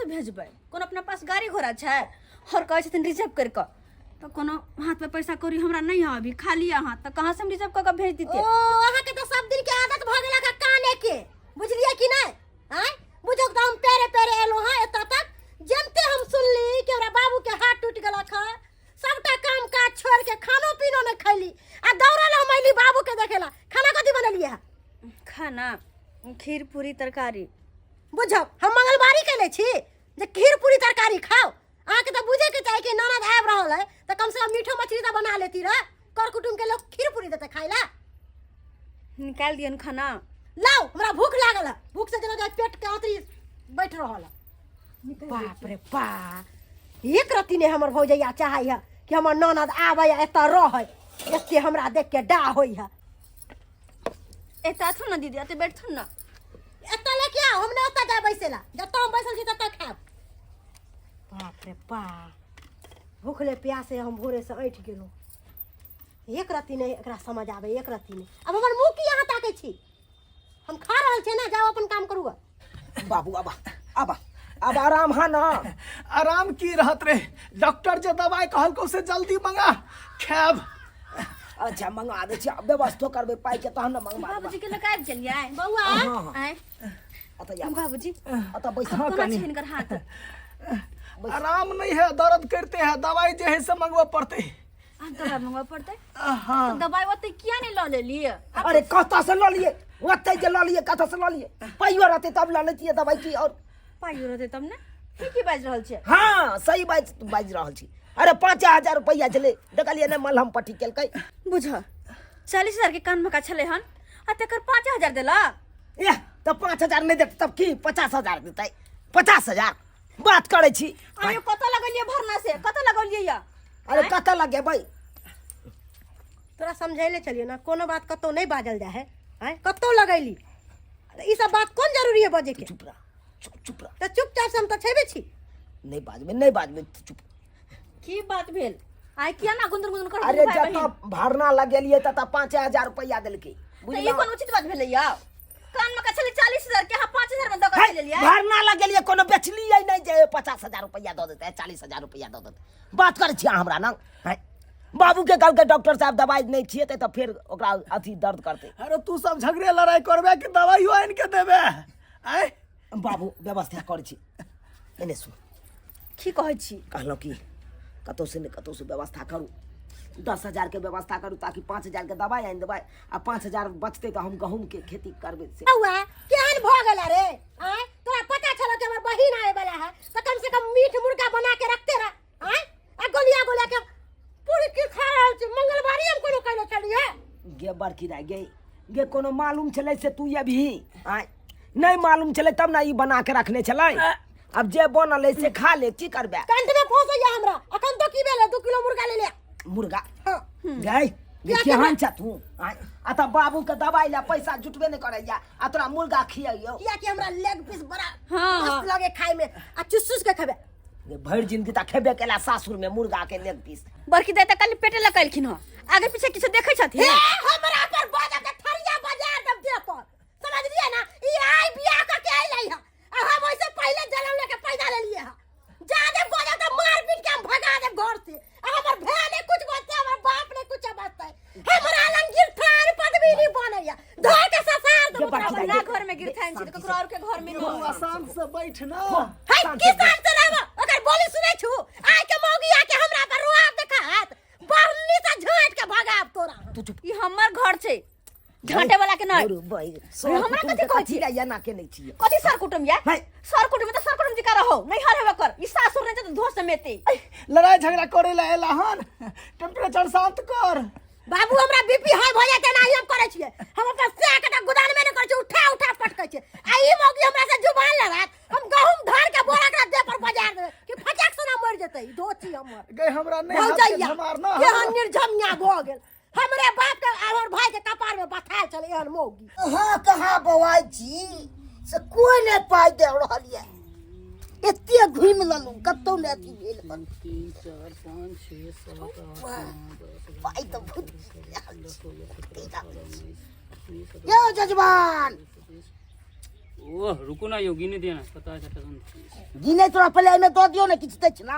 कतऽसँ भेजबै? कोनो अपना पास गाड़ी घोड़ा छै? आओर कहै छथिन रिजर्व करि कऽ, तऽ कोनो हाथमे पैसा कौड़ी हमरा नहि है अभी, खाली अहाँ तऽ कहाँसँ हम रिजर्व कऽ कऽ भेज ओ दितियै? अहाँके तऽ सब दिन के आदत भऽ गेल अहाँके काने के, बुझलियै कि नहि? आँय बुझौ तऽ हम पैरे पैरे एलहुँ हँ एतऽ तक। जनते हम सुनली कि हमरा बाबू के हाथ टूटि गेलक हँ, सबटा काम काज छोड़ के खानो पीनो नहि खैली आ दौड़ल हम अयली बाबू के देखे ला। खाना कथी बनेलियै हँ? खाना खीर पूरी तरकारी। बुझौ हम मंगलवारी केने छी जे खीर पूरी तरकारी खाओ? अहाँके तऽ बुझे के चाही कि ननद आबि रहल है तऽ कम से कम मीठो मछली तऽ बना लेती रह। कर कुटुम के लोग खीर पूरी देते खाइ ला? निकालि दियौन खाना। लाउ, हमरा भूख लागल है, भूख से जेना पेट के आंतरी बैठ रहल है। बाप रे बा, एक रत्ती ने हमर भौजैया चाहै है कि हमर ननद आबै आ एतऽ रहै। एते हमरा देख के डा होइ है। एतऽ आथुन ने दीदी, एतऽ बैठथुन ने। एतऽ लेके आउ, हम नहि ओतऽ जाय बैसे ला, जतऽ हम बैसल छी ततऽ खायब। बाप रे बा, भूखले प्यासे हम भोरे से ऐठ गेलहुँ। एक रत्ती नहि एकरा समझ आबै, एक रत्ती नहि। आब हमर मुँह की अहाँ ताकै छी? हम खा रहल छियै ने, जाउ अपन काम करू गऽ। बाबू, आबा आबा, आब आराम हा ना? आराम की रहत रे, डॉक्टर जे दवाई कहलको से जल्दी मंगा, खायब। अच्छा, मंगा दै छी। आब व्यवस्थो करबै पाइ के तहन ने मंगवा देबै। बाबूजी के लऽ कऽ आबि गेलियै? बौआ। हाँ, हाँ। आँय अतऽ आब। बाबूजी। अतऽ बैस। हाँ, कोना कनी। छै हिनकर हाथ? आराम नहीं है, दर्द करते हैं, दवाई जे है से मंगवा पड़ते। आ दवाई मंगवा पड़तै? हाँ। दवाई ओते किया नहि लऽ लेलियै? अरे कतऽ से लऽ लिए? ओतै जे लऽ लिए, कतऽ से लऽ लिए? पाइयो रहतै तब लऽ लेतियै दवाई की और? पाइयो रहतै तब ने? की की बाजि रहल छियै? हाँ, सही बात बाजि रहल छी। अरे 5000 रुपैआ छलै, देखलियै ने, मलहम पट्टी केलकै। बुझ, 40,000 के कान मका छलै हन आ तकर 5000 देलक। एह, तऽ 5000 नहि देतै तब की 50,000 देतै? 50,000 बात करै छी। आयो, कतऽ लगलियै भरना से? कतऽ लगलियै या? अरे कतऽ लगेबै? तोरा समझैले चलियो ना, कोनो बात कतौ नहि बाजल जाइ है। आँय, कतौ लगैली? ई सब बात कोन जरूरी है बजे के? चुप रह, चुप, चुप रह। तऽ चुपचाप से हम तऽ छेबे छी। नहि बाजबै, नहि बाजबै, चुप। की बात भेल आइ? किया ना गुंदर गुंदर कर? अरे जतऽ भरना लगेलियै ततऽ 5000 रुपैआ देलकै। तऽ ई बुझलहुँ? कोन उचित बात भेलै यौ? कान में छलै 40,000 के, अहाँ 5000 में दऽ कऽ है, चलि एलियै। भरना लगेलियै, कोनो बेचलियै नहि जे 50,000 रुपैआ दऽ देतै, 40,000 रुपैआ दऽ देतै। बात करै छी अहाँ हमरा ना? है, बाबूके कहलकै डॉक्टर साहब दवाइ नहि खिएतै तऽ फेर ओकरा अथी दर्द करतै। अरे तू सब झगड़े लड़ाई करबे कि दवाइयो आनि के देबे? आँय बाबू, व्यवस्था करै छी, एने सुन। की कहै छी? कहलहुँ कि कतहु से नहि कतहु से व्यवस्था करू, 10,000 के व्यवस्था करू ताकि 5000 के दवाइ आनि देबै आ 5000 बचतै तऽ हम गहूँमके खेती करबै से। बौआ, केहन भऽ गेल रे? आँय, तोरा पता छलो कि हमर बहिन आवे वाला है तऽ कम से कम मीट मुर्गा बना के रखते रह। आँय, आ गोलिया गोलिया के पूरी की खा रहल छी? मंगलवारी हम कोनो कहने छलियै? गे बड़की दाइ, गे गे, कोनो मालूम छलै से तू अबही? आँय, नहि मालूम छलै तब ने ई बना के रखने छलै। अब जे बनल है से खा ले, की करबै? कंठ में फंसैया हमरा। अखन तो की भेलै, 2 किलो मुर्गा ले ले। मुर्गा? हाँ। गई गे, केहन छ तू? आँय, आ तऽ बाबू के दवाई ला पैसा जुटबे नहि करैया आ तोरा मुर्गा खियैयौ? किया कि हमरा लेग पीस बड़ा हाँ, मस्त लगे खाए में आ चुस चुस के खेबे। गे, भरि जिंदगी तऽ खेबे केला सासुर में मुर्गा के लेग पीस। बड़की दाइ तऽ खाली पेटे लऽ कऽ एलखिन हँ, आगे पीछे किछु देखै छथिन? हे, हमरा पर बाजा के थरिया बजा देब देह पर, समझलिए ना? ई आई बियाह क के अइलै है आ हम ओइसे पहिले जन्म लेके पैदा लेलिए है। जादे बजा त मार पीट के हम भगा देब घर से। आ हमर भाय ने कुछ बचते, हमर बाप ने कुछ बचते। हमरा लंग गिरथान पदवी नहीं बनैया, धर के ससार ये देब। बाकी अपना दाइ, घर में गिरथान छी तऽ ककरो और के घर में बौआ, नहि। शांत से बैठ ना। है शांत की से बैठ। शांत से रहबो? ओकर बोली सुनै छु? आइ के मौगी आके हमरा पर रुआब देखात, बहनी से झाँट के भगाब तोरा। तू चुप। ई हमर घर छै, झाँटे वाला के नहि। अरे भाई, हमरा कुटुम कथी के कहै कथी छी? ला एना के नहि छियै? कथी सर कुटुम या? है। सर कुटुम तऽ सर कुटुम जकाँ रहो, नहीं हर हेबे कर। ई सासुर नहि छै तऽ धोस समेते। लड़ाई झगड़ा करे ला एला हन? टेम्परेचर शांत कर। बाबू, हमरा बीपी हाई भऽ जाय तेना हम करै छियै। हम अपन सैह के गोदान में नहि करै छियै, उठा उठा पटकै छियै। आ ई मौगी हमरा से जुबान लड़ात, हम गहूम धर के बोरा के देह पर बजार देबै कि फटाक से ना मरि जेतै ई धोची हमर। गई, हमरा नहीं हाथ के भौजैया झमारना। केहन निर्झमिया भऽ गेल। हमरे बाप के हमर भाई के कपार में बथायल छलै एहन मौगी। अहाँ कहाँ बौआइ छी से कोइ नहि पाइ दऽ रहल यऽ। एते घुमि लेलहुँ, कतहु नहि अथी भेल हन। पाइ तऽ बहुत यौ जजमान। ओह रुकू ना यौ गिने दिअ ना 27 28 29। गिने तोरा पहिले एहिमे दऽ दियौ ने किछु दक्षिणा।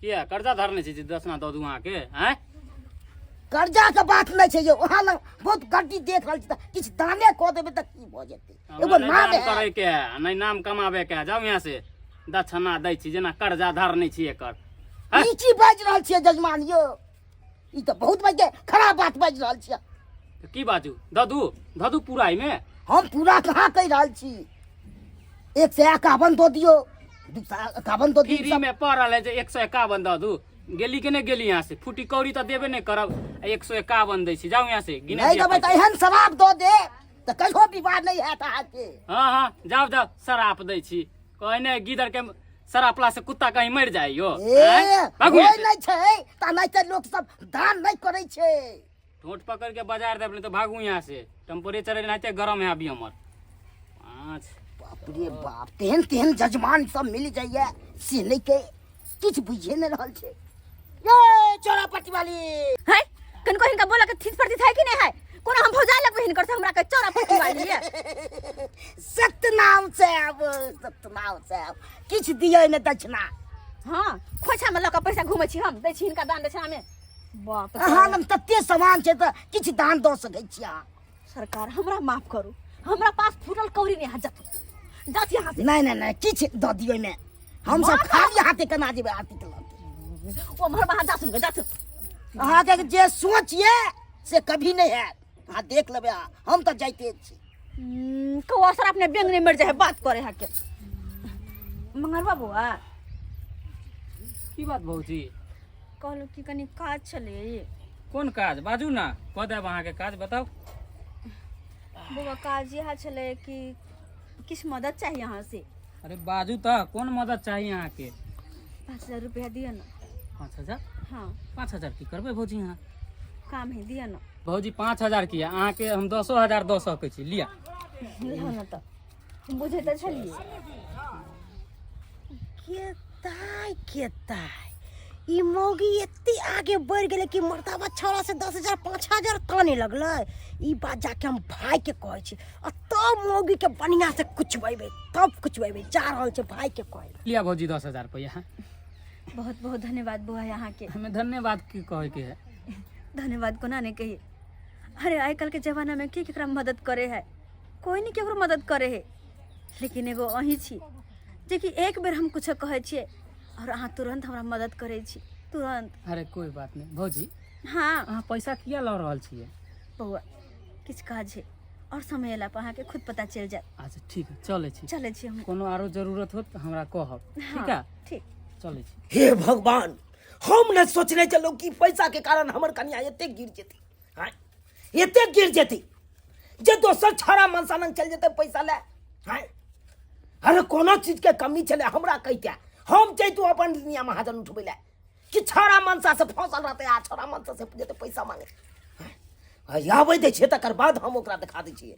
किया कर्जा धरने छी जे दक्षिणा दऽ दू अहाँके? आँय कर्जा के बात नहि छै यौ, अहाँ लग बहुत गड्डी देख रहल छी तऽ किछु दाने कऽ देबै तऽ की भऽ जेतै? एगो नाम करे के है नहि नाम कमाबे के है। जाउ यहाँ से, दक्षिणा दै छी जेना कर्जा धरने छी एकर। ई की बाजि रहल छियै जजमान यौ? ई तऽ बहुत बाजि खराब बात बाजि रहल छियै। की बाजू? दऽ दू धऽ दू पूरा एहिमे। हम पूरा कहाँ कहि रहल छी? 151 दऽ दियौ, 251 दऽ दियौ। फ्री में पड़ल है जे 151 दऽ दू। गेली के नहि गेली यहाँ से? फूटी कौड़ी तऽ देबे नहि करब, 151 दै छी, जाउ यहाँ से। गिने नहि देबै तऽ एहन शराब दऽ दे तऽ कहियो विवाह नहि हैत अहाँके। हाँ हाँ, जाउ जाउ, शराब दै छी कहै ने गिदर के शरापला से कुत्ता कहीं मरि जाइ यो। ए होइ नहि छै तऽ नहि तऽ लोक सब दान नहि करै छै। ठोट पकड़ के बाजार देब नहीं तो भागू यहाँ से। टेम्परेचर एनाहिते गरम है अभी हमर। पाँच बाप रे बाप, तेहन तेहन जजमान सब मिल जाइए से नहि के किछु बुझिए नहि रहल छै। ये चोरा पट्टी वाली है कनको हिनका बोला के थीत पर है कि नहीं है? कोनो हम भौजाई लगबै हिनकर से हमरा के चोरा पट्टी वाली है। सत्यनाम साहब, सत्यनाम साहब, किछु दियै ने दक्षिणा। हाँ, खोछा में लऽ कऽ पैसा घूमै छी हम, दै छी हिनका दान दक्षिणा में। बाप रे। अहाँ लग तते सामान छै तऽ किछु दान दऽ सकै छी अहाँ। सरकार हमरा माफ करू, हमरा पास फूटल कौड़ी नहीं है। जात जात यहाँ से। नहीं नहीं नहीं, किछु दऽ दियौ एहिमे, हम सब खाली हाथे केना जेबै आरती के लऽ के? ओ हमर बाहर जात जात। अहाँके जे सोच ये से कभी नहीं हैत, अहाँ देख लेबै अहाँ, हम तऽ जाइते छी। कौआ सर अपने बैंक नहीं मर जाए बात करे है के। मंगरवा बुआ की बात भौजी? कहलहुँ कि कनि काज छलै। कोन काज? बाजू ना, कऽ देब अहाँके काज, बताउ। बौआ काज इएह छलै कि किछु मदद चाही अहाँ से। अरे बाजू तऽ, कोन मदद चाही अहाँके? 5000 रुपया दिअ ना। 5000? हाँ। 5000 की करबै भौजी अहाँ? काम है, दिअ ना। भौजी 5000 किया, अहाँके हम 10,000 दऽ सकै छी, लिअ। लिअ ना तऽ हम बुझै तऽ छलियै। केताय केताय ई मौगी एते आगे बढ़ि गेलै कि मर्दाबा छौड़ा से 10,000 5,000 ताने लगलै। ई बात जाके हम भाई के कहै छी आ तब मौगी के बढ़िया से कुचबेबै, तब कुचबेबै। जा रहल छै भाई के कहै। लिअ भौजी 10,000 रुपया। बहुत बहुत धन्यवाद बुआ यहाँ के। हमें धन्यवाद की कहै के है? धन्यवाद कोना नहीं कही। अरे आइ काल्हि के जमाना में के केकरा मदद करे है? कोई नहीं केकरो मदद करे है, लेकिन एगो अहीं छी जे कि एक बेर हम कुछ कहै छियै और अहाँ तुरंत हमरा मदद करै छी, तुरंत। अरे कोई बात नहीं भौजी। हाँ। अहाँ पैसा किया लऽ रहल छियै? बौआ किछु काज है और समय अयला पर अहाँके खुद पता चलि जायत। अच्छा ठीक है, चलै छी। चलै छी हम। कोनो आरो जरूरत होत तऽ हमरा कहब। हाँ, ठीक है? ठीक। चलै छी। हे भगवान, हम नहि सोचने छलहुँ कि पैसा के कारण हमर कनिया एते गिर जेतै, आँय एते गिर जेतै जे दोसर छौड़ा मनसा लग चलि जेतै पैसा लए। आँय अरे कोनो चीजके कमी छलै हमरा कहिते, हम जैतहुँ अपन दुनिया महाजन उठबै लए कि छौड़ा मनसा से फंसल रहतै आ छौड़ा मनसा से जेतै पैसा मांगे। आँय, आबै दै छियै तकर बाद हम ओकरा देखा दै छियै,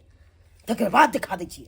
तकर बाद देखा दै छियै।